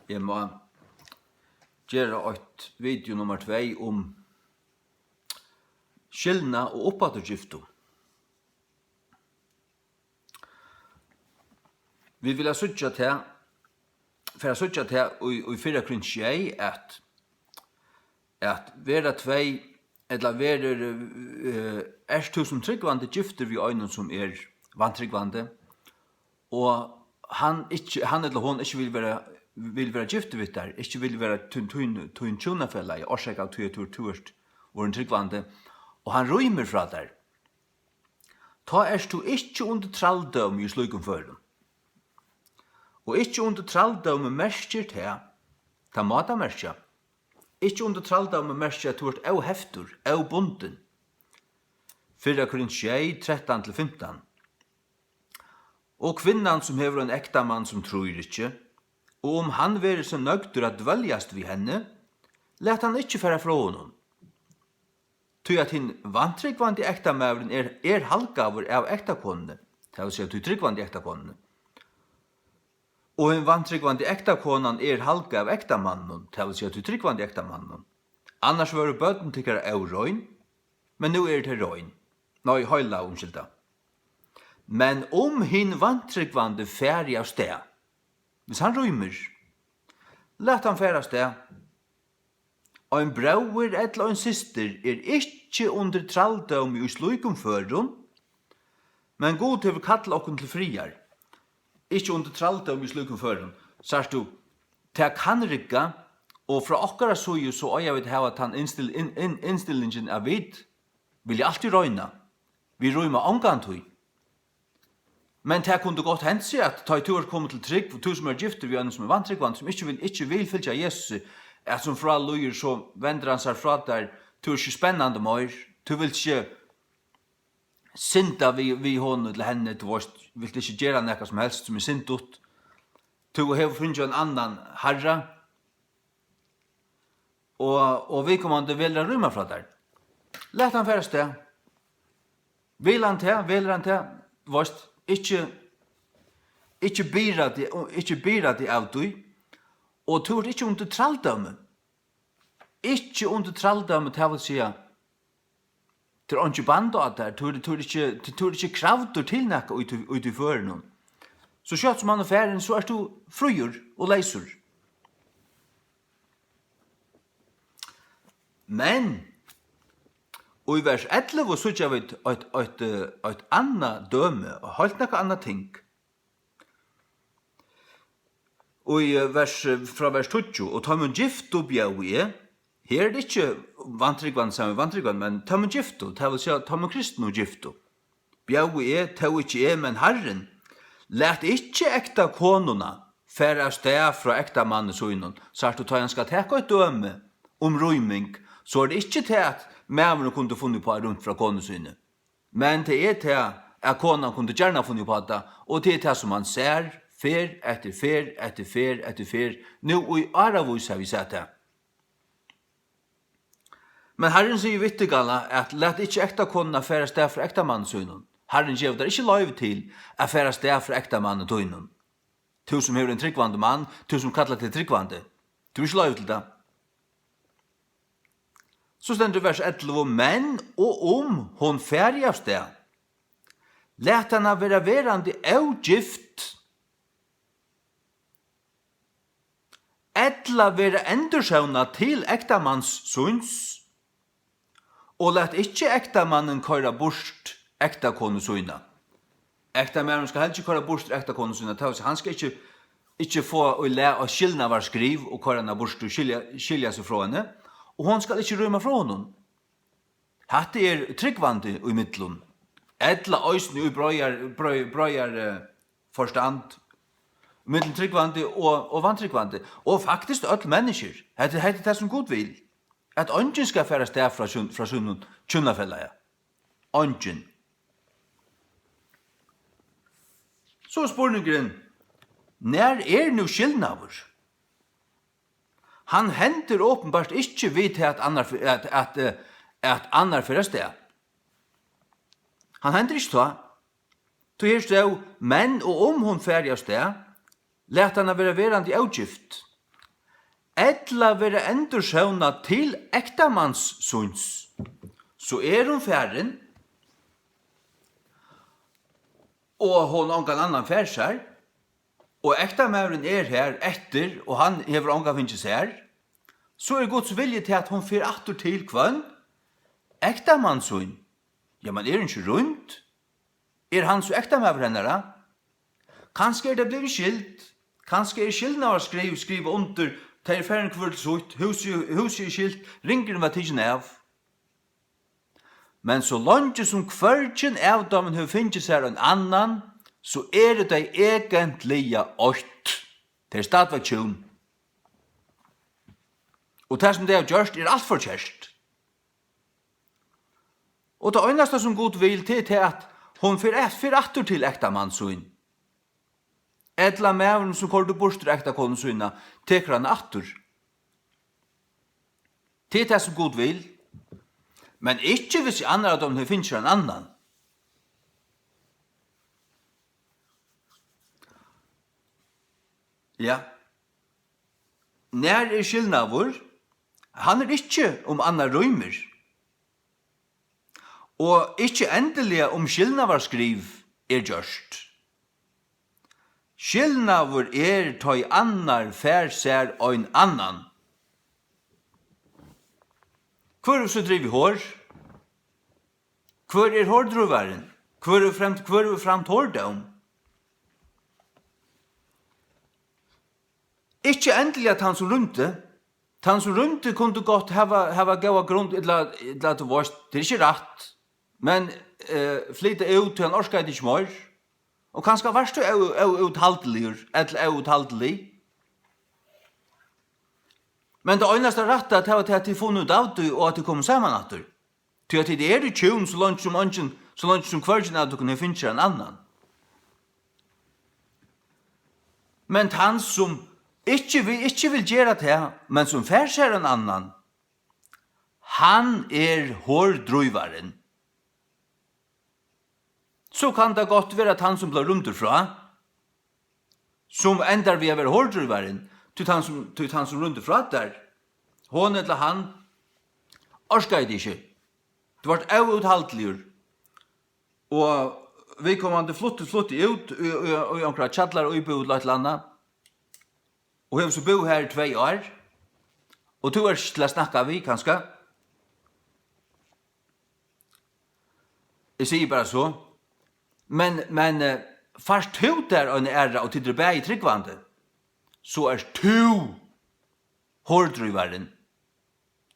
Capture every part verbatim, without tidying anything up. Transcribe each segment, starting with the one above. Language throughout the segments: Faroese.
Eg má gera eitt video nummar tvey um skilnað og uppafturgiftu. Vit vilja síggja tað, fara at síggja tað í, í fyrra Korint sjey, at, at vera tvey, ella verður, eh, ert tú sum trúgvandi giftur við einum, sum er vantrúgvandi, og hann ikki, hann ella hon ikki vil vera, vil vera giftur við tær, ikki vil vera tín, tín, tín hjúnafelagi, orsakað av tí at tú, tú ert vorðin trúgvandi, og hann rýmir frá tær, tá ert tú ikki undir trældómi í slíkum førum. Og ikki undir trældómi merkir tað, tað má tað merkja, ikki undir trældómi merkir, at tú ert óheftur, óbundin. Fyrra Korint sjey, trettan til fimtan. Og kvinnan, sum hevur ein ektamann, sum trýr ikki, og um hann verður so nøgdur at dvøljast við henni, lat hann ikki fara frá honum. Tí at hin vantrúgvandi ektamaðurin er, er halgaður av ektakonuni, tað vil siga, tí trúgvandi ektakonuni. Og hin vantrúgvandi ektakonan er halgað av ektamanninum, tað vil siga, tí trúgvandi ektamanninum. Annars vóru børn tykkara órein, men nú eru tey rein. Nei, heila, umskylda. Men um hin vantrúgvandi fari av stað, hvis hann rýmir, lat hann fara av stað. Ein bróðir ella ein systir er ikki undir trældómi í slíkum førum, men Gud hevur kallað okkum til friðar. Ikki undir trældómi í slíkum førum. Sært tú, tað kann rigga, og frá okkara síðu, so eiga vit at hava tann innstil-, inn-, inn-, innstillingin, at vit vilja altíð royna. Vit rýma ongantíð. Men tað kundi gott hent seg, at tá ið tú ert komin til trúgv, og tú sum ert giftur við einum, sum er vantrúgvandi, sum ikki vil, ikki vil fylgja Jesusi, at sum frá líður, so vendir hann sær frá tær, tú ert ikki spennandi meir, tú vilt ikki synda við, við honum ella henni, tú veist, vilt ikki gera nakað sum helst sum er syndigt. Tú hevur fingið ein annan harra, og, og viðkomandi velur at rýma frá tær. Lat hann fara avstað. Vil hann tað, velur hann tað, veist, ikki, ikki byrða teg, ikki byrða teg av tí, og tú ert ikki undir trældómi. Ikki undir trældómi, tað vil siga, tað er einki band á tær, tú ert, tú ert ikki, tú, tú ert ikki kravdur til nakað í tí, í tí førinum. So skjótt sum hann er farin, so ert tú fríur og leysur. Men í vers ellivu síggja vit eitt, eitt, eh, eitt annað dømi, heilt nakað annað ting. Og í, eh, vers, eh, frá vers tíggju: "Og teimum giftu bjóði eg", her er tað ikki vantrúgvandi saman við vantrúgvandi, men teimum giftu, tað vil siga, teimum kristnu giftu, "bjóði eg, tó ikki eg, men Harrin: Lat ikki ektakonuna fara avstað frá ektamanni sínum." Sært tú, tá hann skal taka eitt dømi um rýming, so er tað ikki tað, at maðurin kundi funnið upp á at rýmt frá konu síni. Men tað er tað, at konan kundi gjarna funnið upp á tað, og tað er tað, sum hann sær, ferð eftir ferð eftir ferð eftir ferð. Nú í áravís havi eg sæð tað. Men Harrin sigur við teg, Galla, at lat ikki ektakonuna fara avstað frá ektamanni sínum. Harrin gevur tær ikki loyvi til at fara avstað frá ektamanni tínum. Tú sum hevur ein trúgvandi mann, tú sum kallar teg trúgvandi, tú hevur ikki loyvi til tað. So stendur í vers ellivu: "Men og um hon fari avstað, lat hana vera verandi ógift, ella vera endursónað til ektamanns síns, og lat ikki ektamannin koyra burt ektakonu sína." Ektamaðurin skal heldur ikki koyra burtur ektakonu sína, tað vil siga, hann skal ikki, ikki fáa í lag á skilnaðarskriv og koyra hana burtur, skilja, skilja seg frá henni, og hon skal ikki rýma frá honum. Hatta er trúgvandi í millum, ella eisini í breiðar-, brei-, breiðari forstand, millum trúgvandi og, og vantrúgvandi, og faktiskt øll menniskjur. Hetta, hetta er tað, sum Gud vil, at eingin skal fara avstað frá sín, frá sínum hjúnafelagi. Eingin. So er spurningurin, nær er nú skilnaður? Hann hendir openbart ikki við tað, at annar fer, at, at, eh, at annar fer avstað. Hann hendir ikki tá. Tí her stóð: "Men og um hon fari avstað, lat hana vera verandi ógift, ella verða endursøvnað til ektamanns síns, so er hon farin, og hon ongan annan fær sær, og ektamaðurin er har eftir, og hann hevur ongan fingið sær, so er Guds vilji til, at hon fer aftur til hvønn? Ektamann sín. Ja, men er hon ikki rýmd? Er hann so ektamaður hennara? Kanska er tað blivið skilt. Kanska er skilnaðarskriv skrivað undir, tey eru farin hvør til sítt, húsið, húsið er skilt, ringurin var tikin av. Men so leingi sum hvørgin av teimum hevur fingið sær ein annan, so eru tey eigentliga eitt. Tað er stadigvæk hjún. Og tað, sum tey hava gjørt, er alt forkert. Og tað einasta, sum Gud vil, tað er tað, at hon fer, fer aftur til ektamann sín. Ella maðurin, sum koyrdi burtur ektakonu sína, tekur hana aftur. Tað er tað, sum Gud vil. Men ikki, hvis annar av teimum hevur fingið ein annan. Ja. Nær er skilnaður? Hann er ikki, um annar rýmir. Og ikki endiliga, um skilnaðarskriv er gjørt. Skilnaður er, tá ið annar fær sær ein annan. Hvør hevur so drivið hor? Hvør er hordrývarin? Hvør hevur framt, hvør hevur framt hordóm? Ikki endiliga tann, sum rýmdi. Tann, sum rýmdi, kundi gott hava, hava góða grund, ella, ella, tú veist, tað er ikki rætt. Men, eh, flyta út, tí hann orkaði ikki meir. Og kanska vart tú ó-, ó-, óúthaldiligur, ella óúthaldilig. Men tað einasta rætta, tað var tað, at tit funnu út av tí, og at tit komu saman aftur. Tí at tit eru hjún, so leingi sum eingin, so leingi sum hvørgin av tykkum hevur fingið ein annan. Men tann, sum ikki vil, ikki vil gera tað, men sum fær sær ein annan, hann er hordrývarin. So kann tað gott vera, at tann, sum bleiv rýmdur frá, sum endar við at vera hordrývarin, tí tann, sum, tí tann, sum rýmdi frá tær, hon ella hann, orkaði tað ikki. Tú vart óúthaldiligur. Og viðkomandi flutti, flutti út í, í, í onkra kjallaraíbúð ella eitt ella annað, og hevur so búð har í tvey ár, og tú ert ikki til at snakka við, kanska. Eg sigi bara so. Men, men, eh, fært tú tær eina aðra, og tit eru bæði trúgvandi, so ert tú hordrývarin.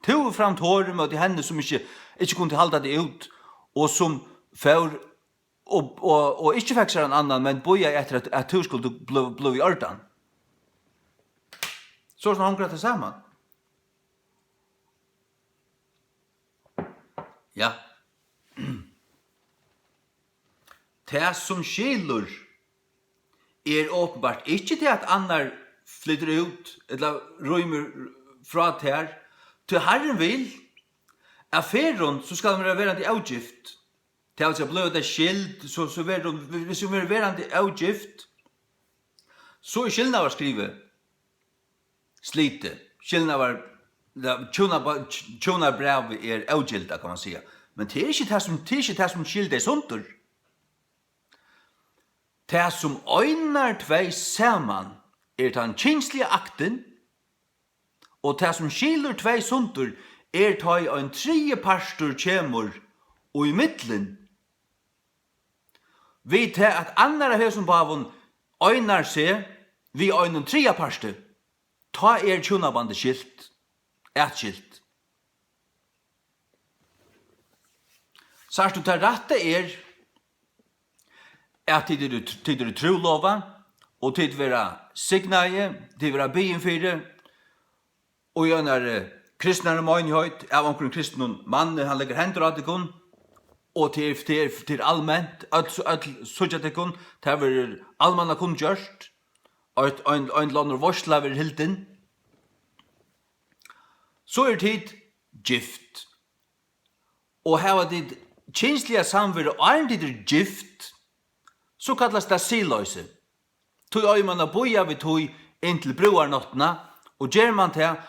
Tú hevur framt hor ímóti henni, sum ikki, ikki kundi halda teg út, og sum fór og, og, og ikki fekk sær ein annan, men bíðaði eftir, at, at tú skuldi bli, blíva í ordan. So sum hongur hetta saman. Ja. Tað, sum skilur, er openbart ikki tað, at annar flytur út ella rýmir frá tær, tí Harrin vil, at fer hon, so skal hon vera verandi ógift. Tað vil siga, blívur tað skild, so, so verður hon, hvis hon verður verandi ógift, so er skilnaðarskrivið slitið. Skilnaðar-, ja, hjúnaba-, hjúnarbrævið er ógildað, kann man siga. Men tað er ikki tað, sum, tað er ikki tað, sum skilur tey sundur. Tað, sum einar tvey saman, er tann kynsliga aktin, og tað, sum skilur tvey sundur, er, tá ið ein triði partur kemur í millum. Við tað, at annar av hesum báðum einar seg við einum triðja parti, tá er hjúnabandið skilt, atskilt. Sært tú, tað rætta er, at tit eru, tit eru trúlovað, og tit verða signaði, tit verða biðin fyri, og í einari kristnari meinigheit av onkrum kristnum manni, hann leggur hendur á tykkum, og tað er, tað er, tað er alment, øll, øll síggja tykkum, tað verður almanna kunngjørt, eitt, ein, ein ella annar veitsla verður hildin, so eru tit gift. Og hava tit kynsliga samveru, áðrenn tit eru gift, so kallast tað siðloysi. Tí eigur mann at bíða við tí inntil brúðarnáttina, Og ger mann tað,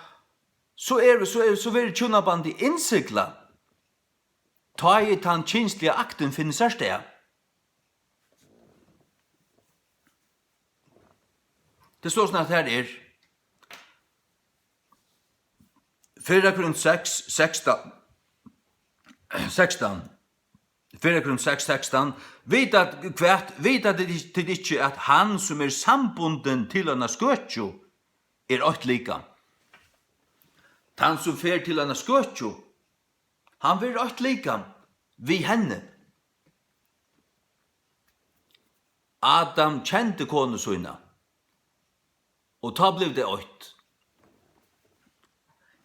so er, so er, so verður hjúnabandið innsiglað, tá ið tann kynsliga aktin finnur sær stað. Tað er so, at her er Fyrra Korint seks, sekstan, sekstan. Fyrra Korint seks, sekstan. Vita hvat, vita tit, tit ikki, at hann, sum er sambundin til eina skøkju, er eitt likam? Tann, sum fer til eina skøkju, hann verður eitt likam við henni. Adam kendi konu sína, og tá blivu tey eitt.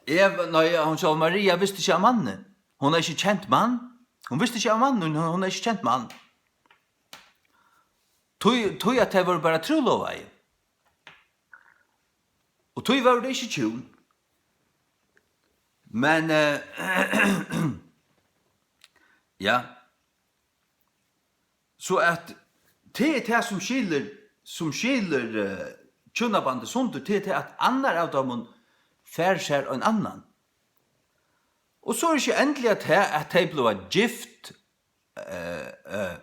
Eva, nei, hon sjálv Maria visti ikki av manni. Hon hevði ikki kent mann. Hon visti ikki av manni, hon, hon hevði ikki kent mann. Tí, tí at tey vóru bara trúlovaði. Og tí vóru tey ikki hjún. Men, eh, ja. So at tað er tað, sum skilur, sum skilur, eh, hjúnabandið sundur, tað er tað, at annar av teimum fær sær ein annan. Og so er ikki endiliga tað, at tey blíva gift, eh, eh,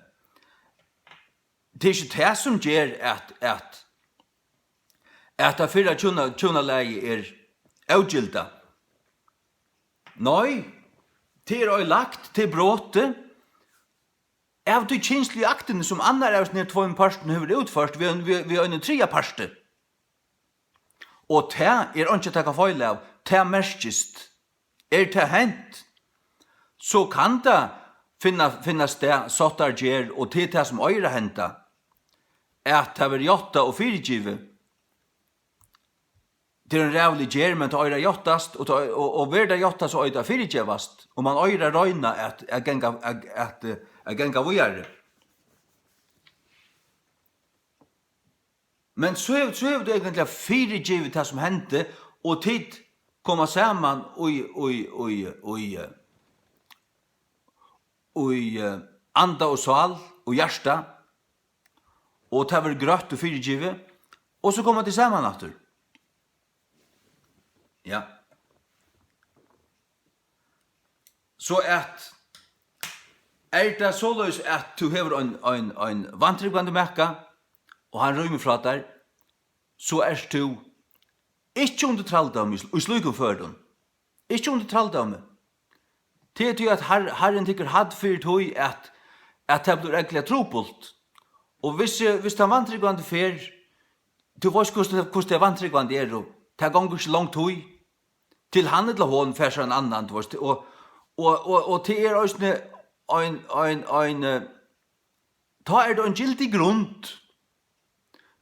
tað er ikki tað, sum ger, at, at, at tað fyrra hjúna-, hjúnalagið er ógildað. Nei, tað er oyðilagt, tað er brotið av tí kynsligu aktini, sum annar av hesum her tveimum pørtum hevur útført við ein, við, við einum triðja parti. Og tað er einki at taka feil av, tað merkist. Er tað hent, so kann tað finna, finna stað sáttargerð, og tað er tað, sum eigur at henda, at tað verður játtað og fyrigivið. Tað er ein ræðulig gerð, men tað eigur at játtast, og, tað, og, og verður tað játtað, so eigur tað at fyrigevast, og mann eigur at royna at, at ganga, at, at, at ganga víðari. Men so hevur, so hevur tú eigentliga fyrigivið tað, sum hendi, og tit koma saman í, í, í, í, í, eh, anda og sál og hjarta, og tað verður grøtt og fyrigivið, og so koma tit saman aftur. Ja. So at, er tað soleiðis, at tú hevur ein, ein, ein vantrúgvandi maka, og hann rýmir frá tær, so ert tú ikki undir trældómi í sl-, í slíkum førum. Ikki undir trældómi. Tað er tí, at Har-, Harrin tekur hædd fyri tí, at, at tað blívur ógvuliga trupult. Og hvis, eh, hvis tann vantrúgvandi fer, tú veitst, hvussu, hvussu tey vantrúgvandi eru, tað gongur ikki long tíð, til hann ella hon fær sær ein annan, tú veitst, og, og, og, og tað er eisini ein, ein, ein, eh, tá er tað ein gyldig grund,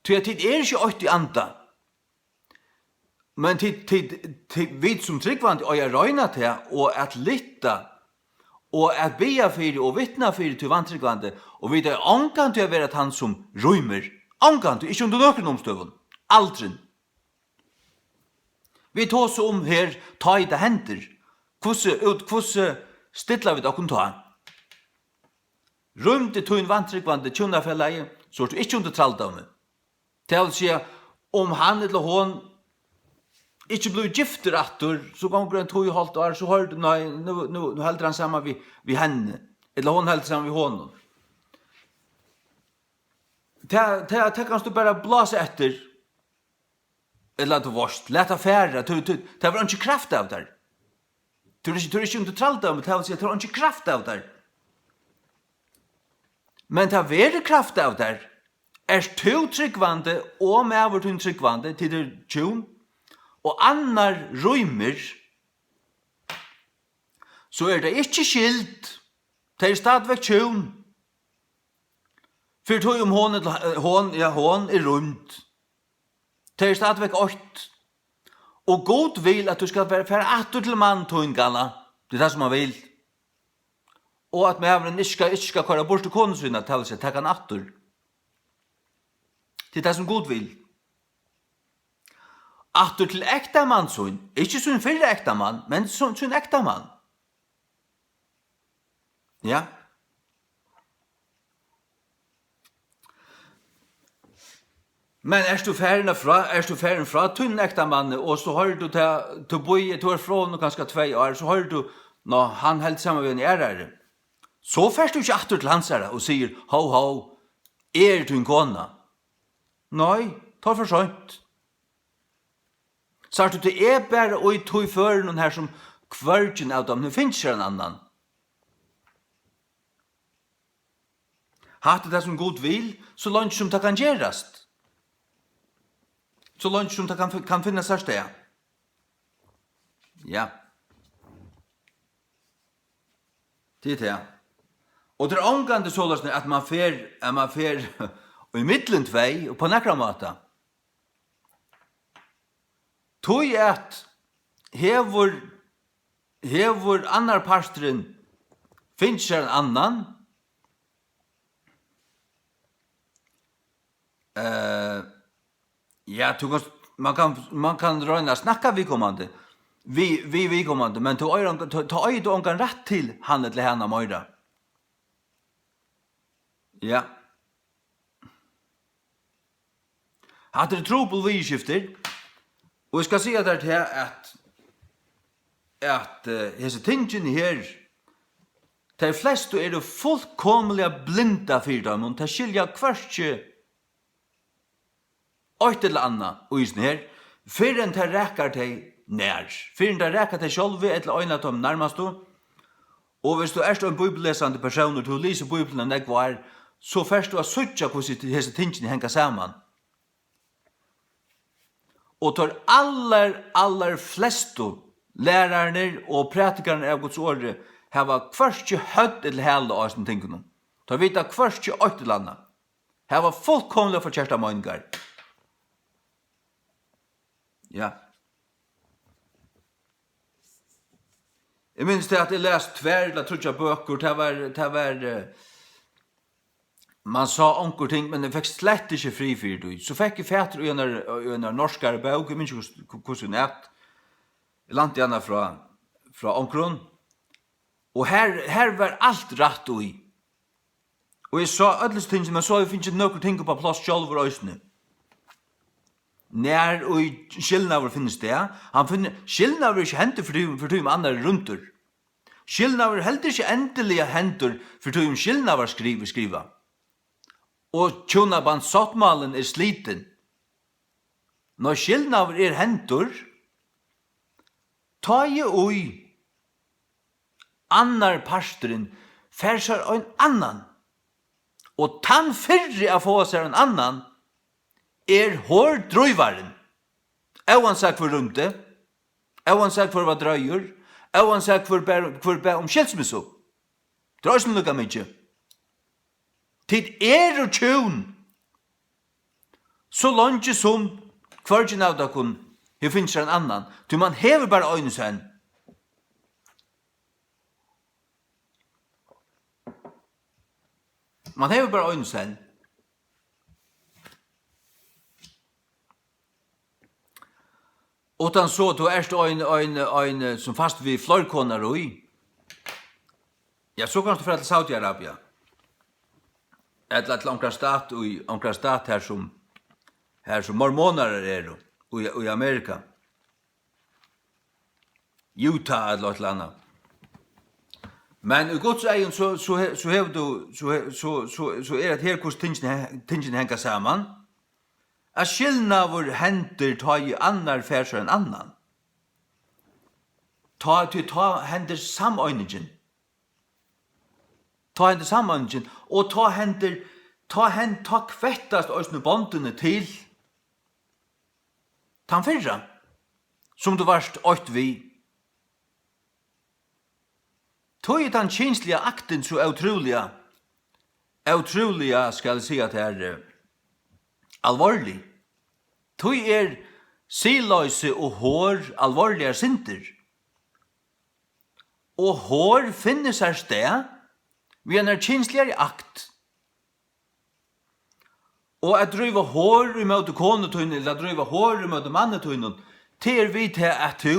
tí at tit eru ikki eitt í anda, men tit, tit, tit, vit sum trúgvandi eiga at royna tað og at lyfta og at biðja fyri og vitna fyri tí vantrúgvandi, og vit eiga ongantíð at vera tann, sum rýmir, ongantíð, ikki undir nøkrum umstøðum, aldrin. Vit tosa um her, tá ið tað hendir. Hvussu út-, hvussu stilla vit okkum tá? Rýmdi tín vantrúgvandi hjúnafelagi, so ert tú ikki undir trældómi. Tað vil siga, um hann ella hon ikki blívur giftur aftur, so gongur ein tíð, hálvt ár, so hoyrir tú, nei, nú, nú, nú heldur hann saman við, við henni, ella hon heldur saman við honum. Tað, tað, tað kanst tú bara blása eftir. Ella, tú veitst, lat tað fara, tú, tú, tað verður einki kraft av tær. Tú ert ikki, tú ert ikki undir trældómi, tað vil siga, tað verður einki kraft av tær. Men tað verður kraft av tær. Ert tú trúgvandi og maður tín trúgvandi, tit eru hjún, og annar rýmir, so er tað ikki skyld. Tað er stadigvæk hjún. Fyri tí um hon, ella, eh, hon, ja, hon er rýmd. Tað er stadigvæk eitt. Og Gud vil, at tú skal fara, fara aftur til mann tín, Galla. Tað er tað, sum hann vil. Og at maðurin ikki skal, ikki skal koyra burtur konu sína, tað vil siga, taka hana aftur. Tað er tað, sum Gud vil. Aftur til ektamann sín, ikki sín fyrra ektamann, men sín, sín ektamann. Ja. Men ert tú farin frá, ert tú farin frá tínum ektamanni, og so hoyrir tú tað, tú býr, tú ert frá honum kanska tvey ár, so hoyrir tú, ná, hann helt saman við eini aðrari. So fert tú ikki aftur til hansara og sigur, "Ho, ho, eg eri tín kona." Nei, tá er for seint. Sært tú, tað er bara í tí førinum her, sum hvørgin av teimum hevur fingið sær ein annan. Hatta er tað, sum Gud vil, so leingi sum tað kann gerast. So leingi sum tað kann, kann finna sær stað. Ja. Tað er tað. Og tað er ongantíð soleiðis, at mann fer, at mann fer í millum tvey og på nakran máta. Tí at hevur, hevur annar parturin fingið sær ein annan, eh, ja, tú kanst, mann kann, mann kann royna at snakka viðkomandi, við, við viðkomandi, men tú eigur ongan, tá, tá eigur tú ongan rætt til hann ella hana meira. Ja. Hatta eru trupul viðurskifti, og eg skal siga tær tað, at, at, eh, hesi tingini her, tey flestu eru fullkomiliga blindað fyri teimum, tey skilja hvørki eitt ella annað í hesum her, fyrr enn tað rakar tey nær, fyrr enn tað rakar tey sjálvi ella ein av teimum nærmastu. Og viss tú ert ein bíbellesandi persónur, tú lesur Bíbliuna nógv ár, so fert tú at síggja, hvussu hesi tingini hanga saman. Og teir allar, allar flestu lærararnir og prædikararnir av Guds orði hava hvørki høvd ella hala á hesum tingunum. Teir vita hvørki eitt ella annað. Hava fullkomiliga forkertar meiningar. Ja. Eg minnist tað, at eg las tvær ella tríggjar bøkur. Tað var, tað var, eh, mann sá onkur ting, men eg fekk slett ikki frið fyri tí. So fekk eg fatur í einari, í einari norskari bók, eg minnist ikki, hvussu, hvussu hon æt. Eg lænti hana frá, frá onkrum. Og her, her var alt rætt í. Og eg sá øll hesi tingini, men so havi eg fingið nøkur ting upp á pláss sjálvur eisini. Nær ið skilnaður finnur stað, hann finnur, skilnaður er ikki hendur, fyri tí, fyri tí um annar er rýmdur. Skilnaður er heldur ikki endiliga hendur, fyri tí um skilnaðarskriv er skrivað. Og hjúnabandssáttmálin er slitin. Nei, skilnaður er hendur, tá ið annar parturin fær sær ein annan, og tann fyrri at fáa sær ein annan er hordrívarin, óansæð hvør rýmdi, óansæð hvør var droyur, óansæð hvør bað, hvør bað um skilsmissu. Tað er eisini líka mikið. Tit eru hjún, so leingi sum hvørgin av tykkum hevur fingið sær ein annan, tí mann hevur bara eina senn. Mann hevur bara eina senn. Uttan so, tú ert ein, ein, ein, sum fæst við fleiri konur í. Ja, so kanst tú fara til Saudi-Arabia. Ella til onkran stat í, onkran stat her sum, her sum mormonarar eru, í, í Amerika. Utah ella eitt ella annað. Men í Guds eygum, so, so he-, so hevur tú, so he-, so, so, so er at her, hvussu tingini he-, tingini hanga saman, at skilnaður hendir, tá ið annar fær sær ein annan. Tá, tí tá hendir sameiningin. Tá hendir sameiningin, og tá hendir, tá hen-, tá kvettast eisini bondini til tann fyrra, sum tú vart eitt við. Tí er tann kynsliga aktin so ótrúliga, ótrúliga, skal eg siga tær, eh, alvorlig. Tí er siðloysi og hor alvorligar syndir. Og hor finnur sær stað við einari kynsligari akt. Og at dríva hor ímóti konu tíni, ella at dríva hor ímóti manni tínum, tað er við tað, at tú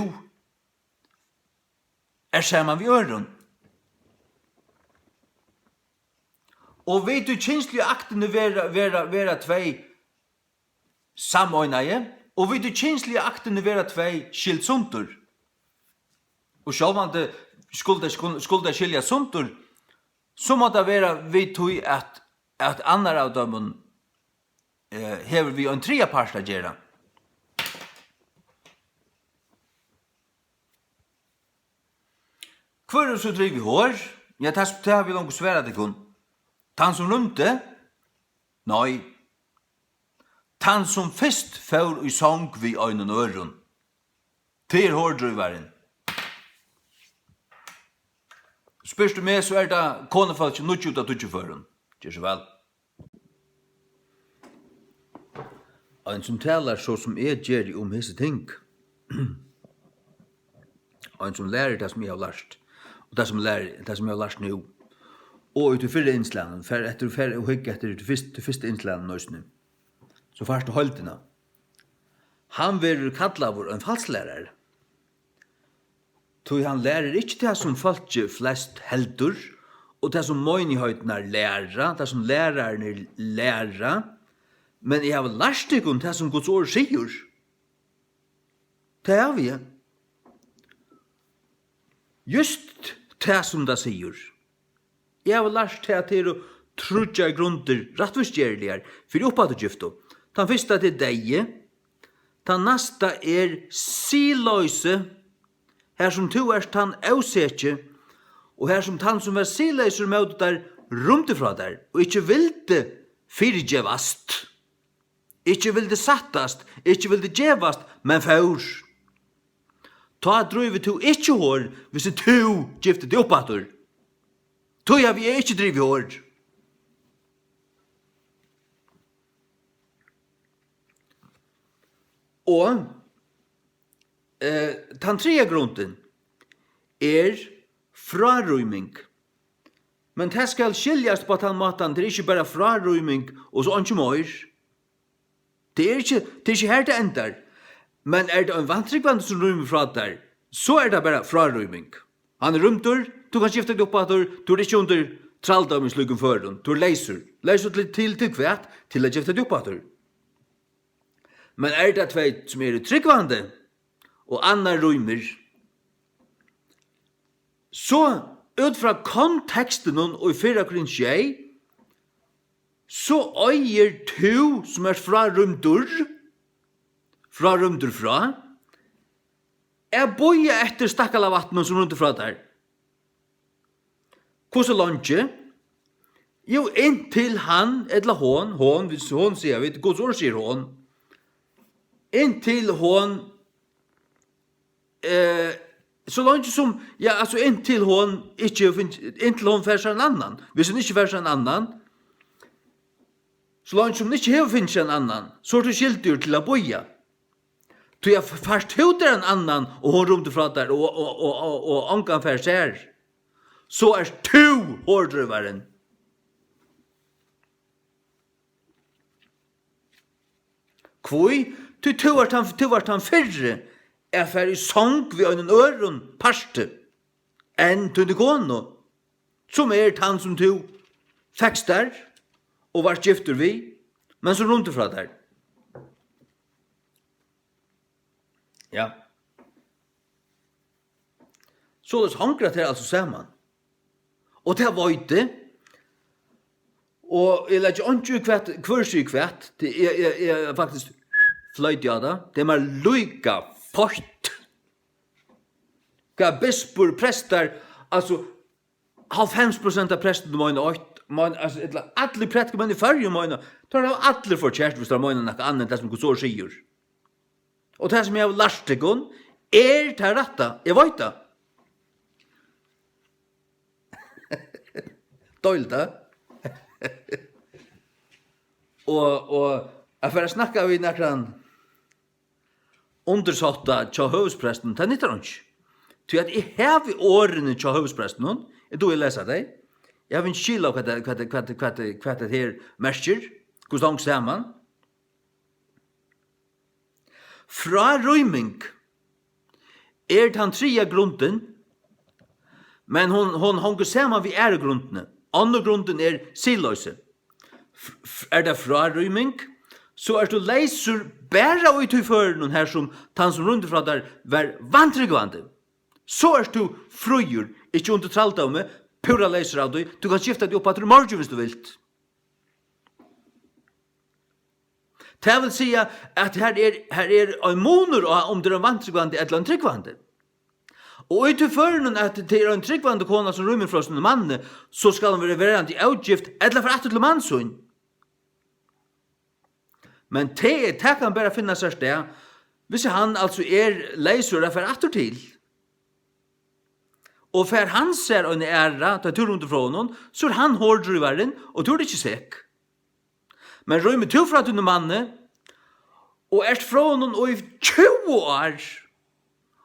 ert saman við øðrum. Og við tí kynsligu aktini verða, verða, verða tvey sameinaði, og við tí kynsliga aktini verða tvey skild sundur. Og sjálvandi skuldi, skul-, skuldi tey skiljast sundur, so má tað vera við tí, at, at annar av teimum, eh, hevur við ein triðja part at gera. Hvør hevur so drivið hor? Ja, tað, tað havi eg longu svarað tykkum. Tann sum rýmdi? Nei. Tann sum fyrst fór í song við einum øðrum. Tað er hordrívarin. Spyrt tú meg, so er tað konufólkið níggju út av tíggju førum. Ger so væl. Ein sum talar so sum eg geri um hesi ting. Ein sum lærir tað sum eg havi lært. Og tað sum lærir, tað sum eg havi lært nú. Og í tí fyrra innslagnum, far eftir, far og hygg eftir tí fyrst-, tí fyrsta innslagnum eisini. So fært tú heildina. Hann verður kallaður ein falslærari. Tí hann lærir ikki tað, sum fólkið flest heldur, og tað, sum meinigheiternar læra, tað, sum lærararnir læra, men eg havi lært tykkum tað, sum Guds orð sigur. Tað havi eg. Júst tað, sum tað sigur. Eg havi lært tað, at tað eru tríggjar grundir rættvísgerligar fyri uppafturgiftu. Tann fyrsta, tað er deyði. Tann næsta er siðloysi, har sum tú ert tann óseki, og har sum tann, sum var siðleysur móti tær, rýmdi frá tær, og ikki vildi fyrigevast, ikki vildi sættast, ikki vildi gevast, men fór. Tá drívur tú ikki hor, hvis tú giftir teg upp aftur. Tí havi eg ikki drivið hor. Og, eh, tann triðja grundin er frárýming. Men tað skal skiljast upp á tann mátan, tað er ikki bara frárýming og so einki meir. Tað er ikki, tað er ikki har, tað endar. Men er tað ein vantrúgvandi, sum rýmir frá tær, so er tað bara frárýming. Hann er rýmdur, tú kanst gifta teg upp aftur, tú ert ikki undir trældómi í slíkum førum, tú ert leysur. Leysur til, til, til hvat? Til at gifta teg upp aftur. Men er tað tvey, sum eru trúgvandi, og annar rýmir, so út frá kontekstinum í fyrra Korint sjey, so eigur tú, sum ert frárýmdur, frárýmdur frá, at bíða eftir stakkalavatninum, sum rýmdi frá tær. Hvussu leingi? Jú, inntil hann ella hon, hon, hon siga vit, Guds orð sigur hon. Inntil hon, eh, so leingi sum, ja, altso, inntil hon ikki hevur fingið, inntil hon fær sær ein annan. Hvis hon ikki fær sær ein annan, so leingi sum hon ikki hevur fingið sær ein annan, so ert tú skyldigur til at bíða. Tí at f-, fært tú tær ein annan, og hon rýmdi frá tær, og, og, og, og, og ongan fær sær, so ert tú hordrívarin. Hví? Tí tú ert tann, tú ert tann fyrri at fara í song við einum øðrum parti enn tíni konu, sum er tann, sum tú fekst tær og vart giftur við, men sum rýmdi frá tær. Ja. Soleiðis hongur tað altso saman. Og tað veit eg. Og eg leggi einki í hvat, hvør sigur hvat. Tað, eg, eg, eg faktiskt floyti á tað. Tað er mær líka feitt. Hvat bispur, prestar, altso, hálvfems prosent av prestunum meina eitt, meina, altso, ella allir prædikumenn í Føroyum meina, teir hava allir forkert, viss teir meina nakað annað enn tað, sum Guds orð sigur. Og tað, sum eg havi lært tykkum, er tað rætta. Eg veit tað. Deiligt, ha? Og, og at fara at snakka við nakran undirsátta hjá høvuðsprestinum, tað nyttar einki. Tí at eg havi orðini hjá høvuðsprestinum, eg dugi at lesa tey. Eg havi ikki skil á, hvat tað, hvat tað, hvat tað, hvat tað, hvat tað her merkir, hvussu tað hongur saman. Frárýming er tann triðja grundin, men hon, hon hongur saman við aðru grundini. Onnur grundin er siðloysi. F-, f-, er tað frárýming, so ert tú leysur bara í tí førinum, har sum tann, sum rýmdi frá tær, var vantrúgvandi. So ert tú fríur, ikki undir trældómi, púra leysur av tí. Tú kanst skifta teg upp aftur í morgin, viss tú vilt. Tað vil siga, at her er, her er ein munur á, um tú ert ein vantrúgvandi ella ein trúgvandi. Og í tí førinum, at tað er ein trúgvandi kona, sum rýmir frá sínum manni, so skal hon vera verandi ógift ella fara aftur til mann sín. Men tað, tað kann bara finna sær stað, viss hann altso er leysur at fara aftur til. Og fær hann sær eina aðra, tá tú rýmdi frá honum, so er hann hordrívarin, og tú ert ikki sek. Men rýmir tú frá tínum manni, og ert frá honum í tjúgu ár,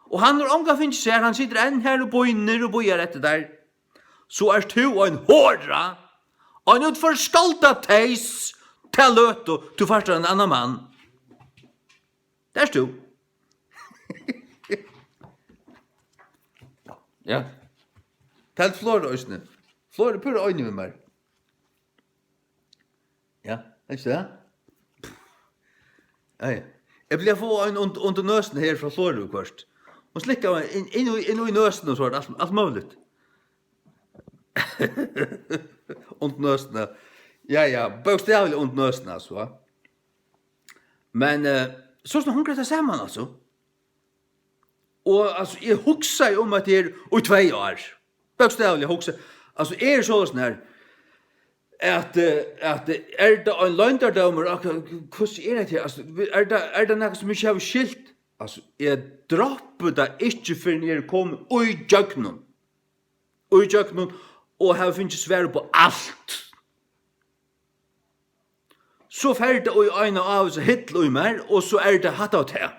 og hann hevur ongan fingið sær, hann situr enn har og bíðir og bíðar eftir tær, so ert tú ein hora, ein útforskaldað teys, ta løtu tú fært ein annan mann. Tað ert tú. Ja. Tað er Flora eisini. Flora er púra einig við mær. Ja, er ikki tað? Ja, ja. Eg blívi at fáa ein und-, undir nøsina her frá Flora viðhvørt. Hon slikkar meg inn, inn, í, inn í nøsina og so alt, alt møguligt. Undir nøsina. Ja, ja, bókstavliga undir nøsina, so. Men, eh, so sum hon greiðir tað saman, altso. Og, altso, eg hugsaði um, at eg er í tvey ár. Bókstavliga hugsa. Altso, eg er soleiðis nær, at, eh, at, eh, er tað ein loyndardómur? Ak-, hvussu er hetta her? Altso, er tað, er tað nakað, sum eg ikki havi skilt? Altso, eg droppi tað ikki, fyrr enn eg eri komin í gjøgnum. Í gjøgnum og havi fingið svar upp á alt. So fer tað í eina ávísa hillu í mær, og so er tað hatta og tað.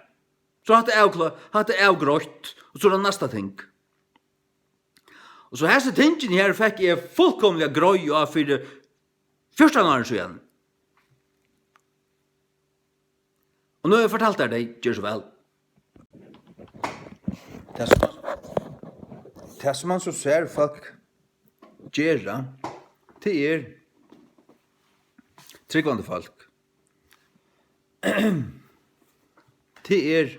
So hatta er avklá-, hatta er avgreitt, og so er tað næsta ting. Og so hesi tingini her fekk eg fullkomiliga greið á fyri fjúrtan árum síðan. Og nú havi eg fortalt tær tey, ger so væl. Tað sum, tað sum man so sær fólk gera, tað er trúgvandi fólk. Tað er,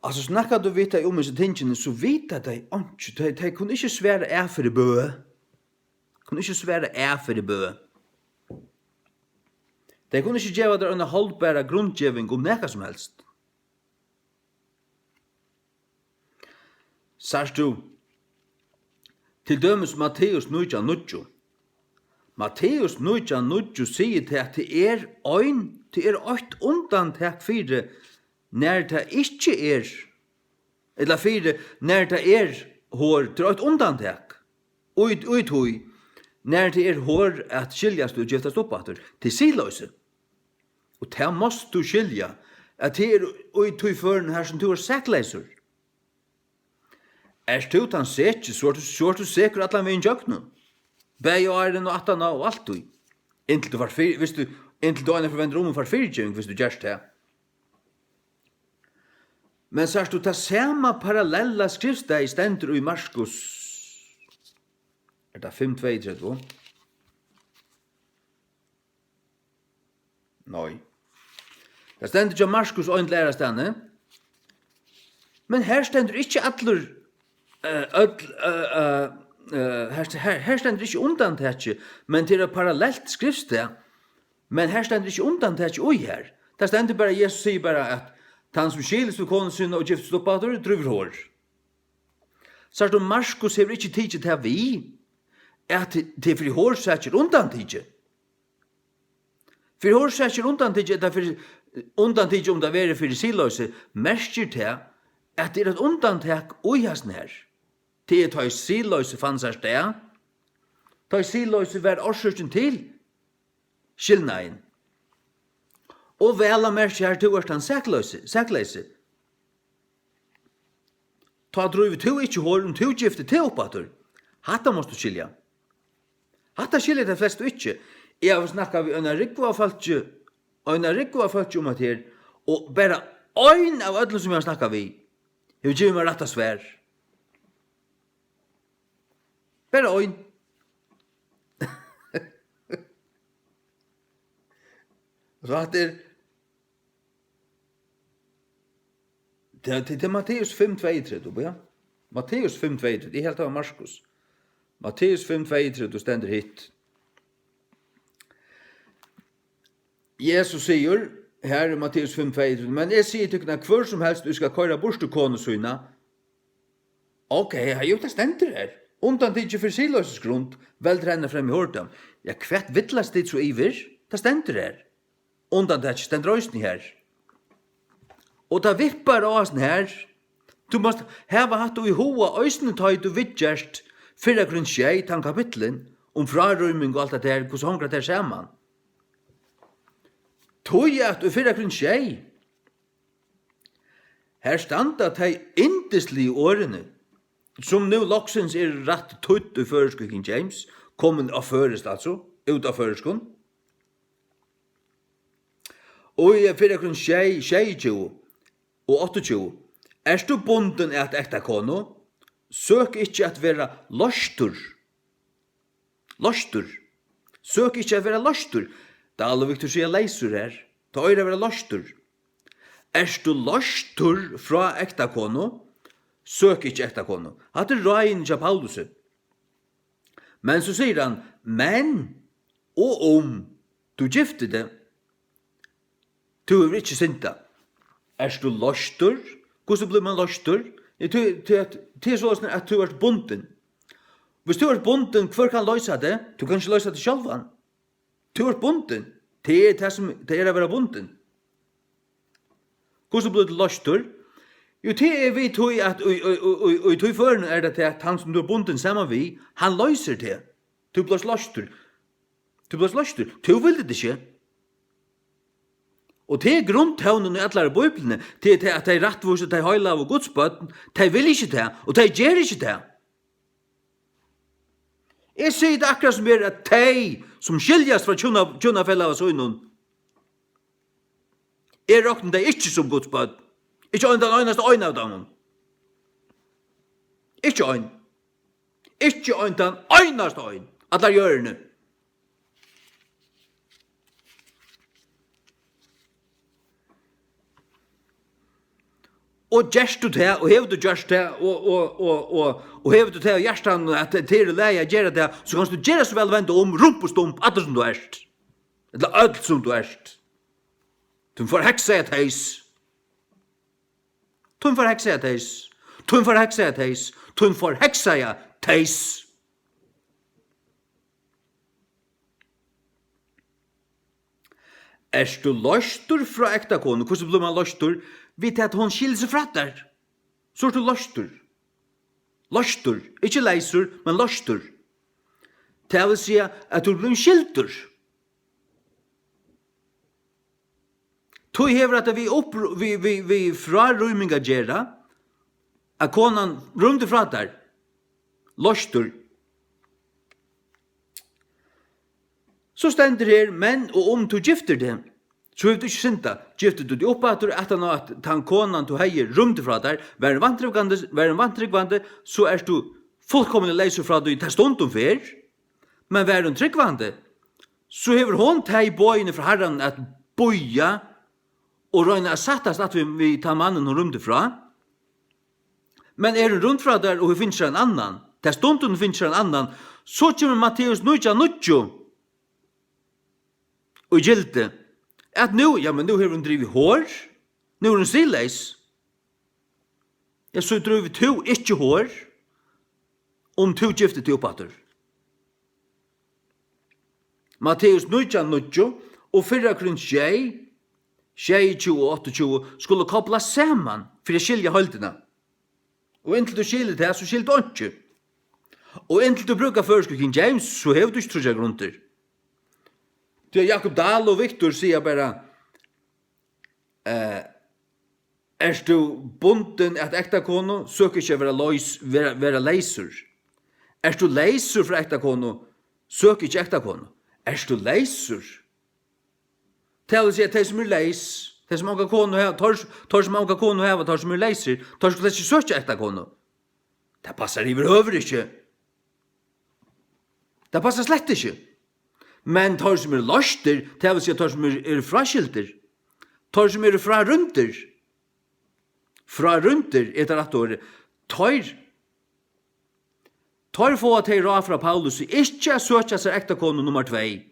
altso, snakkar tú við tey um hesi tingini, so vita tey einki. Tey, tey kunnu ikki svara av fyri bø. Kunnu ikki svara av fyri bø. Tey kunnu ikki geva tær eina holdbara grundgeving um nakað sum helst. Sært tú, til dømis Matteus nítjan níggju. Matteus nítjan níggju sigur tað, at tað er ein, tað er eitt undantak fyri, nær tað ikki er, ella fyri, nær tað er hor, tað er eitt undantak. Í, í tí, nær tað er hor at skiljast og giftast upp aftur, til siðloysi. Og tað mást tú skilja, at tað er í tí førinum har, sum tú ert sakleysur. Ert tú tann seki, so ert tú, so ert tú sekur allan vegin gjøgnum. Bæði áðrenn og aftaná og altíð. Inntil tú fært fyri, viss tú, inntil tú einaferð vendir um og fært fyrigeving, viss tú gert tað. Men sært tú, tað sama parallella skriftstaðið stendur í Markus. Er tað fimm tveyogtretivu? Nei. Tað stendur hjá Markus ein til aðrastaðni. Men her stendur ikki allur, eh, øll, eh, eh, eh, her, her, her stendur ikki undantakið, men tað er eitt parallelt skriftstað. Men her stendur ikki undantakið í her. Tað stendur bara, Jesus sigur bara, at tann, sum skilist við konu sína og giftist upp aftur, drívur hor. Sært tú, Markus hevur ikki tikið tað við, at tað er fyri horsakir undantikið. Fyri horsakir undantikið, ella fyri, undantikið, um tað verður fyri siðloysi, merkir tað, at tað er eitt undantak í hasum her. Tað er, tá ið siðloysi fann sær stað, tá ið siðloysi var orsøkin til skilnaðin. Og væl at merkja, har tú ert tann sakleysi, sakleysi. Tá drívur tú ikki hor, um tú giftir teg upp aftur. Hatta mást tú skilja. Hatta skilja tey flestu ikki. Eg havi snakkað við eina rúgvu av fólki, eina rúgvu av fólki um hetta her, og bara ein av øllum, sum eg havi snakkað við, hevur givið mær rætta svar. Bara ein. So hatta er, tað, tað, tað er Matteus fimm tveyogtretivu, ja. Matteus fimm tveyogtretivu, eg helt tað var Markus. Matteus fimm tveyogtretivu stendur hitt. Jesus sigur, her í Matteus fimm tveyogtretivu: "Men eg sigi tykkum, at hvør sum helst, ið skal koyra burtur konu sína." Ok, ja, jú, tað stendur her. "Undantikið fyri siðloysisgrund, veldur henni at fremja hordóm." Ja, hvat villast tit so yvir? Tað stendur her. Undantakið stendur eisini her. Og tað vippar á hasum her. Tú mást hava hatt í huga eisini, tá ið tú viðgert fyrra Korint sjey, tann kapitlin, um frárýming og alt tað har, hvussu hongur tað har saman? Tí at í fyrra Korint sjey, har standa tey yndisligu orðini, sum nú loksins eru rætt týdd í føroysku King James, komin á føroyskt, altso, út av føroyskum. Og í fyrra Korint sjey, sjeyogtjúgu og áttaogtjúgu: "Ert tú bundin at ektakonu, søk ikki at vera loystur." Loystur. Søk ikki at vera loystur. Dahl og Victor siga leysur her. Tað eigur at vera loystur. "Ert tú loystur frá ektakonu, søk ikki ektakonu." Hatta er ráðini hjá Paulusi. Men so sigur hann: "Men og um tú giftir teg, tú hevur ikki syndað." Ert tú loystur? Hvussu blívur mann loystur? Ja, tú, tú, tú er soleiðis, at tú ert bundin. Viss tú ert bundin, hvør kann loysa teg? Tú kanst ikki loysa teg sjálvan. Tú ert bundin. Tað er tað, sum tað er at vera bundin. Hvussu blívur tú loystur? Jú, tað er við tí, at í, í, í, í, í tí førinum er tað tað, at hann, sum tú ert bundin saman við, hann loysir teg. Tú blívur loystur. Tú blívur loystur. Tú vildi tað ikki. Og tað er grundtónin í allari Bíbliuni. Tað er tað, at tey rættvísu, tey heilagu Guds børn, tey vilja ikki tað, og tey gera ikki tað. Eg sigi tað akkurát sum er, at tey, sum skiljast frá hjúna-, hjúnafelaga sínum, eg rokni tey ikki sum Guds børn. Ikki ein, tann einasta ein av teimum. Ikki ein. Ikki ein, tann einasta ein. Allar jørðini. Og gert tú tað, og hevur tú gjørt tað, og, og, og, og, og hevur tú tað í hjartanum, at tað er í lagi at gera tað, so kanst tú gera so væl at venda um, rumpustump, allur sum tú ert. Ella øll sum tú ert. Tú forheksaði teys. Tú forheksaði teys. Tú forheksaði teys. Tú forheksaði teys. Ert tú loystur frá ektakonu? Hvussu blívur mann loystur? Við tað, at hon skilur seg frá tær. So ert tú loystur. Loystur. Ikki leysur, men loystur. Tað vil siga, at tú ert blivin skildur. Tí hevur hetta við upp-, við, við, við frárýming at gera, at konan rýmdi frá tær. Loystur. So stendur her: "Men og um tú giftir teg, so hevur tú ikki syndað. Giftir tú teg upp aftur, aftan á at tann konan, tú hevði, rýmdi frá tær, var hon vantrúgvandi, var hon vantrúgvandi, so ert tú fullkomiliga leysur frá tí, tað stund hon fer. Men var hon trúgvandi, so hevur hon tey boðini frá Harranum at bíða og royna at sættast aftur við, við tann mannin, hon rýmdi frá. Men er hon rýmd frá tær, og hon finnur sær ein annan, tað stund hon finnur sær ein annan, so kemur Matteus nítjan níggju í gildi, at nú, ja, men nú hevur hon drivið hor, nú er hon siðleys. Ja, so drívur tú ikki hor, um tú giftir teg upp aftur." Matteus nítjan níggju og fyrra Korint sjey, sjeyogtjúgu og áttaogtjúgu skulu koplast saman fyri at skilja heildina. Og inntil tú skilir tað, so skilir tú einki. Og inntil tú brúkar føroysku King James, so hevur tú ikki tríggjar grundir. Tí at Jakob Dahl og Victor siga bara, eh, "Ert tú bundin at ektakonu, søk ikki at vera loys, vera, vera leysur. Ert tú leysur frá ektakonu, søk ikki ektakonu." Ert tú leysur? Tað vil siga, tey sum eru leys, tey sum onga konu hava, teir, teir sum onga konu hava, teir sum eru leysir, teir skulu ikki søkja ektakonu. Tað passar yvirhøvur ikki. Tað passar slett ikki. Men teir, sum eru loystir, tað vil siga, teir, sum eru, eru fráskildir, teir, sum eru frárýmdir, frárýmdir er tað rætta orðið, teir, teir fáa tey ráð frá Paulusi ikki at søkja sær ektakonu nummar tvey.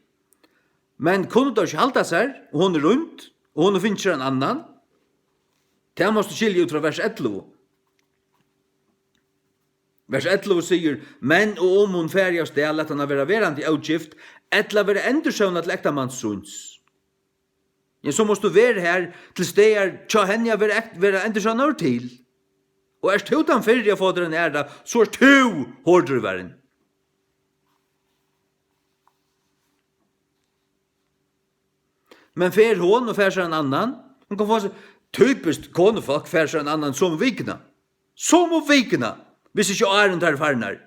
Men kunnu teir ikki halda sær, og hon er rýmd, og hon hevur fingið sær ein annan, tað mást tú skilja út frá vers ellivu. Vers ellivu sigur: "Men og um hon fari av stað, lat hana vera verandi ógift, ella vera endursøvnað til ektamans síns." Ja, so mást tú vera har til staðar hjá henni at vera ekt-, vera endursøvnaður til. Og ert tú tann fyrri at fáa tær eina aðra, so ert tú hordrívarin. Men fer hon og fær sær ein annan, hon kann fáa seg, typiskt konufólk, fær sær ein annan somu vikuna. Somu vikuna, viss ikki áðrenn tær eru farnar.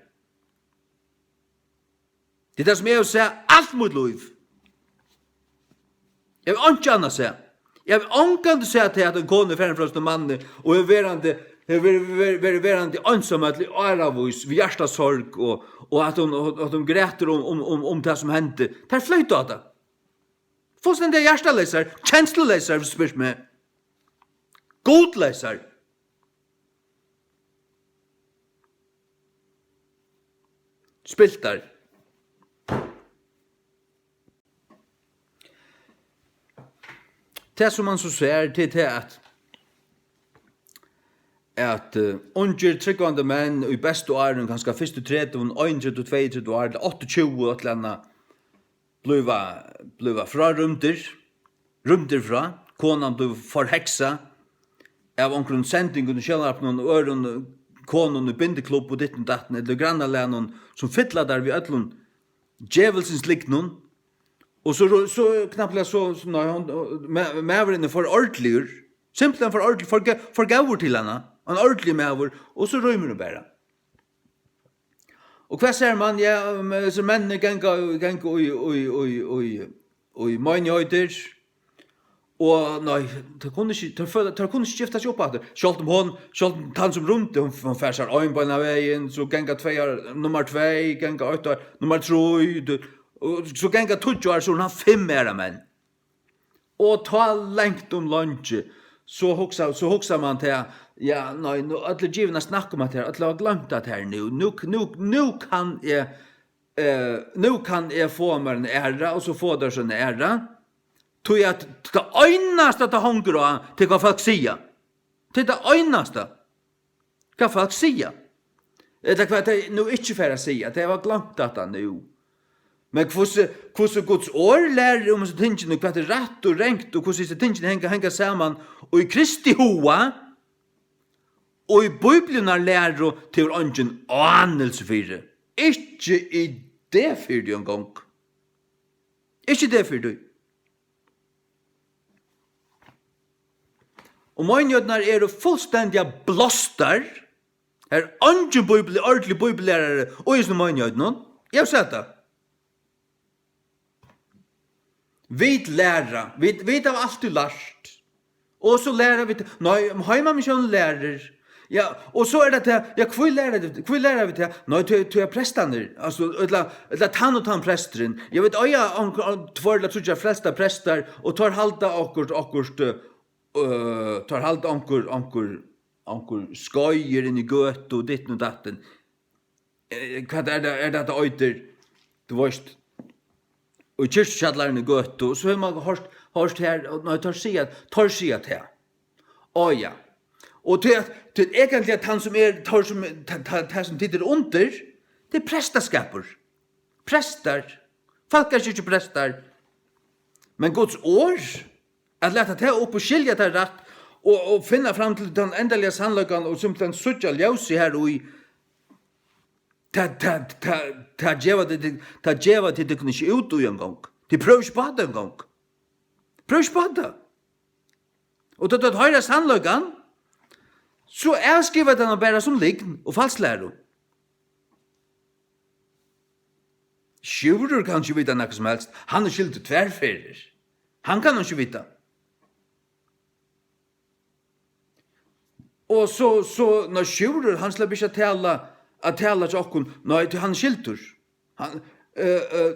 Tað er tað, sum eg havi sæð alt mítt lív. Eg havi einki annað sæð. Eg havi ongantíð sæð tað, at ein kona er farin frá sínum manni og er verandi, hevur verið, verið, verið verandi einsamøll í áravís við hjartasorg og, og at hon, og at hon grætur um, um, um, um tað, sum hendi. Tær floyta á tað. Fullstendiga hjartaleysar, kensluleysar, viss tú spyrt meg. Gudleysar. Spiltar. Tað, sum mann so sær, tað er tað, at, at, eh, ungir trúgvandi menn í bestu árum, kanska fyrstu tretivu, einogtretivu, tveyogtretivu ár, ella áttaogtjúgu, eitt ella annað, blíva, blíva frárýmdir, rýmdir frá, konan blívur forheksað av onkrum sendingum í sjónvarpinum og øðrum konum í bindiklubb og ditten datten, ella í grannalagnum, sum fylla tær við øllum djevulsins lygnum, og so, so knappliga so, so nei, hon, ma-, maðurin er for ordiligur, simpelthen for ordiligur, for gó-, for góður til hana, ein ordiligur maður, og so rýmir hon bara. Og hvat sær mann? Ja, um, hesir menninir ganga, ganga í, í, í, í, í meinigheiter. Og nei, teir kunnu ikki, teir føla, teir kunnu ikki skifta seg upp aftur. Sjálvt um hon, sjálvt um tann sum rýmdi, hon, hon fær sær ein beinanvegin, so ganga tvey ár, nummar tvey, ganga eitt ár, nummar trý, tú, og so ganga tíggju ár, so hon hevur fimm aðrar menn. Og tá langt um leingi, so hugsa, so hugsar mann tað, ja, nei, nú, øll eru givin at snakka um hatta her, øll hava gloymt hatta her nú. Nú, nú, nú kann eg, eh, nú kann eg fáa mær eina aðra, og so fáa teir sær eina aðra. Tí at tað einasta, tað hongur á, tað er hvat fólk siga. Tað er tað einasta. Hvat fólk siga. Ella hvat tey nú ikki fara at siga. Tey hava gloymt hatta nú. Men hvussu, hvussu Guds orð lærir um hesi tingini, hvat er rætt og rangt, og hvussu hesi tingini hanga, hanga saman, og í Kristi huga, og í Bíbliunnar læru, tað hevur eingin ánilsi fyri. Ikki idé fyri tí eingong. Ikki idé fyri tí. Og meinigheiternar eru fullstendiga blástar. Har er eingin bíbel-, ordiligur bíbellærari í hesum meinigheitini. Eg havi sæð tað. Vit læra, vit, vit hava altíð lært. Og so læra vit, nei, um heimamissiónin lærir. Ja, og so er tað tað, ja, hví læra vit, hví læra vit tað? Nei, tí, tí at prestarnir, altso, ella, ella tann og tann presturin. Eg veit, eiga onkur, tveir ella tríggjar frelstar prestar, og teir halda okkurt, okkurt, øh, teir halda onkur, onkur, onkur skeiðir inn í gøtu, ditten og datten. Eh, hvat er tað, er tað, tað eitur, tú veist, í kirkjukjallaran í gøtu, og so hevur mann hoyrt, hoyrt her, og nei, teir siga, teir siga tað. Á, ja. Og tí at, tí at eigentliga tann sum er, teir sum, ta, ta, tað sum tit eru undir, tað er prestaskapur. Prestar. Fólkakirkjuprestar. Men Guds orð, at lata tað upp og skilja tað rætt, og, og finna fram til tann endaliga sannleikan, og simpelthen síggja ljósið har í, tað, tað, tað, tað geva tit, tað geva tit tykkum ikki út í eingong. Tit prøva ikki upp á tað eingong. Prøva ikki upp á tað. Og tá tit hoyra sannleikan, so avskriva tit hann bara sum lygn og falsklæru. Sjúrður kann ikki vita nakað sum helst. Hann er skyldur tvær ferðir. Hann kann ikki vita. Og so, so, nei, Sjúrður, hann sleppur ikki at tala, at tala til okkum. Nei, tí hann er skyldur. Hann, eh, eh,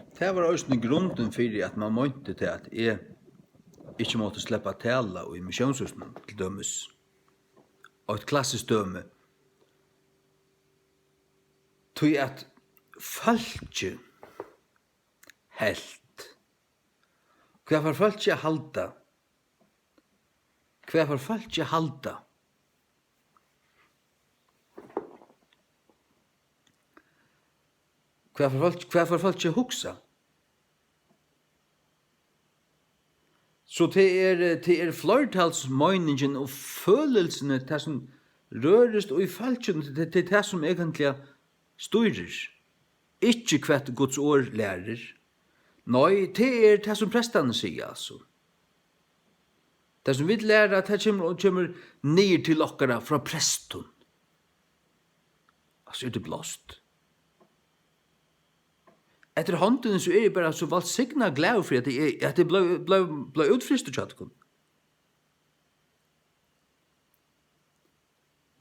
Tað var eisini grundin fyri, at mann meinti tað, at eg ikki mátti sleppa at tala í missiónshúsinum, til dømis. Eitt klassiskt dømi. Tí at fólkið helt. Hvat fær fólkið at halda? Hvat fær fólkið at halda? Hvat fær fólk, hvat fær fólkið at hugsa? So tað er, tað er fleirtalsmeiningin og følelsini, tað sum rørist í fólkinum, tað, tað er tað, sum eigentliga stýrir. Ikki hvat Guds orð lærir. Nei, tað er tað, sum prestarnir siga, altso. Tað, sum vit læra, tað kemur, kemur niður til okkara frá prestum. Altso, er tað blást? Eftir hondini, so eri eg bara so vælsignað glaður fyri, at eg, at eg bleiv, bleiv, bleiv útfrystur hjá tykkum.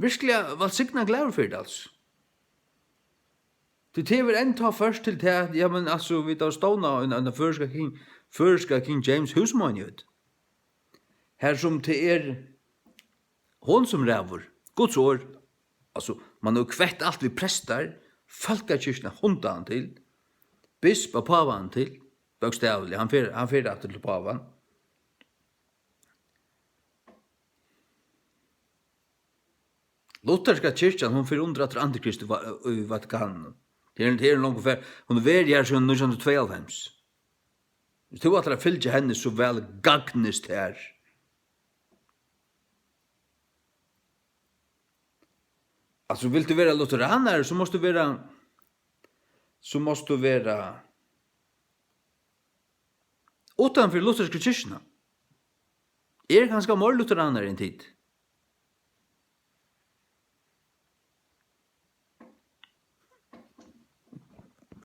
Virkiliga vælsignað glaður fyri tað, altso. Tí tað hevur enntá ført til tað, ja, men, altso, vit hava stovnað ein, ein føroyska King, føroyska King James húsmeinigheit. Har sum tað er hon sum ræður, Guds orð. Altso, mann hevur kvett alt við prestar, fólkakirkjuna hundaðan til, bisp og pávan til, bókstavliga, hann fer, hann fer aftur til pávan. Lutherska kirkjan, hon fer undir aftur Antikrist í Va-, í Vatikaninum. Tað er, tað er longu fer, hon hevur verið har síðan nítjan hundrað og tveyoghálvfems. Viss tú ætlar at fylgja henni, so væl gagnist tær. Altso, vilt tú vera lutheranari, so mást tú vera, so mást tú vera uttan fyri luthersku kirkjuna. Eg eri kanska meir lutheranari enn tit.